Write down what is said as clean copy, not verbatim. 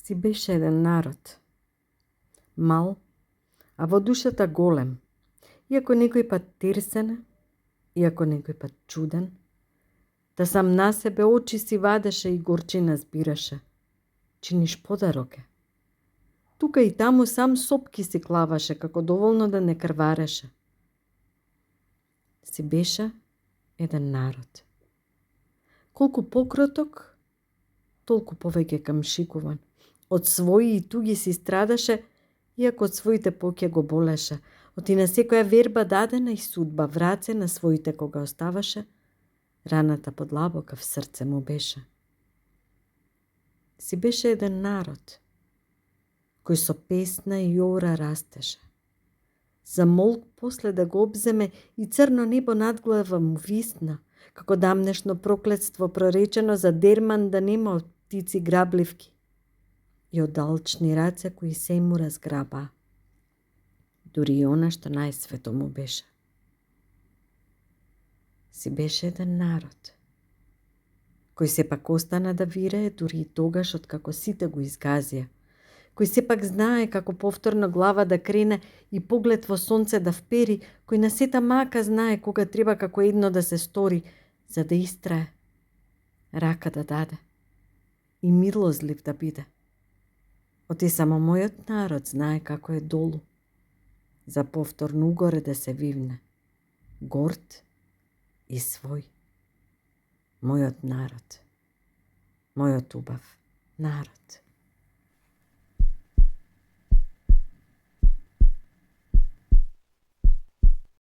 Си беше еден народ. Мал, а во душата голем. Иако некој пат терсен, иако некој пат чуден, да сам на себе очи си вадеше и горчина збираше. Чиниш подарок е. Тука и таму сам сопки си клаваше, како доволно да не крвареше. Си беше еден народ. Колку покроток, толку повеќе камшикуван. Од своји и туги си страдаше, иако од своите поќе го болеше. Оти на секоја верба дадена и судба враце на своите кога оставаше, раната подлабока в срце му беше. Си беше еден народ, кој со песна и ора растеше. За молк после да го обземе и црно небо над глава му висна, како дамнешно проклетство проречено за дерман да нема од птици грабливки и од алчни раце кои се му разграба. Дури и она што најсвето му беше. Си беше еден народ, кој сепак остана да вирее дури и тогаш откако сите го изгазија, кој сепак знае како повторно глава да крене и поглед во сонце да впери, кој на сета мака знае кога треба како едно да се стори, за да истрае, рака да даде и милозлив да биде. Оти само мојот народ знае како е долу, за повторно угоре да се вивне, горд и свој. Мојот народ, мојот убав народ.